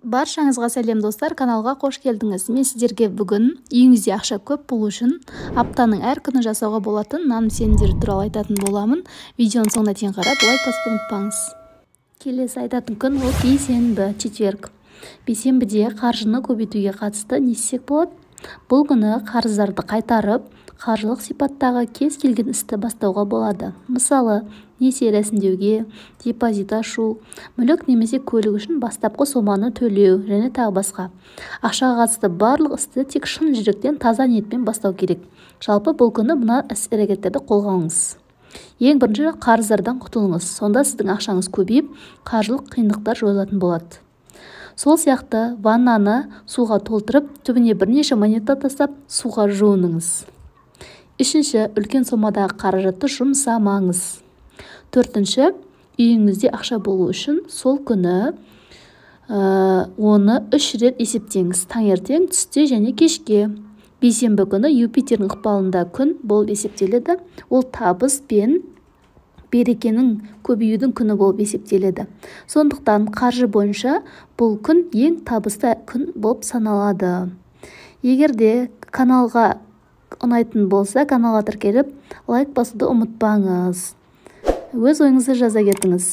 Баршаңызға сәлем, достар! Каналға қош келдіңіз. Мен сіздерге бүгін үйіңізде ақша көп болу үшін аптаның әр күні жасауға болатын наным сенімдер туралы айтатын боламын. Видеоның соңына дейін қарап, лайк басуды ұмытпаңыз. Келесі айтатын күн ол бейсенбі, четверг. Бейсенбіде қаржыны көбейтуге қатысты не істесек болады? Бұл күні қарыздарды қайтарып, қаржылық сипаттағы кез келген істі бастауға болады. Мысалы, несие рәсімдеуге, депозит ашу, мүлік немесе көлік үшін бастапқы соманы төлеу және тағы басқа. Ақшаға қатысты барлық істі тек шын жүректен, таза ниетпен бастау керек. Жалпы, бұл күні мына іс-әрекеттерді қолға алыңыз. Ең бірінші, қарыздардан құтылыңыз. Сонда сіздің ақшаңыз көбейіп, қаржылық қиындықтар жойылатын болады. Сол сияқты ваннаны суға толтырып, түбіне бірнеше монета тастап, суға жуыныңыз. Үшінші, үлкен сомадағы қаражатты жұмсамаңыз. Төртінші, үйіңізде ақша болу үшін сол күні оны 3 рет есептеңіз: таңертең, түсте және кешке. Бейсенбі күні Юпитердің ықпалында күн болып есептеледі. Ол табыс пен берекенің көбеюдің күні болып есептеледі. Сондықтан қаржы бойынша бұл күн ең табысты күн болып саналады. Егер де каналға ұнайтын болса, каналға тіркеліп, лайк басуды ұмытпаңыз. Өз ойыңызды жаза кетіңіз.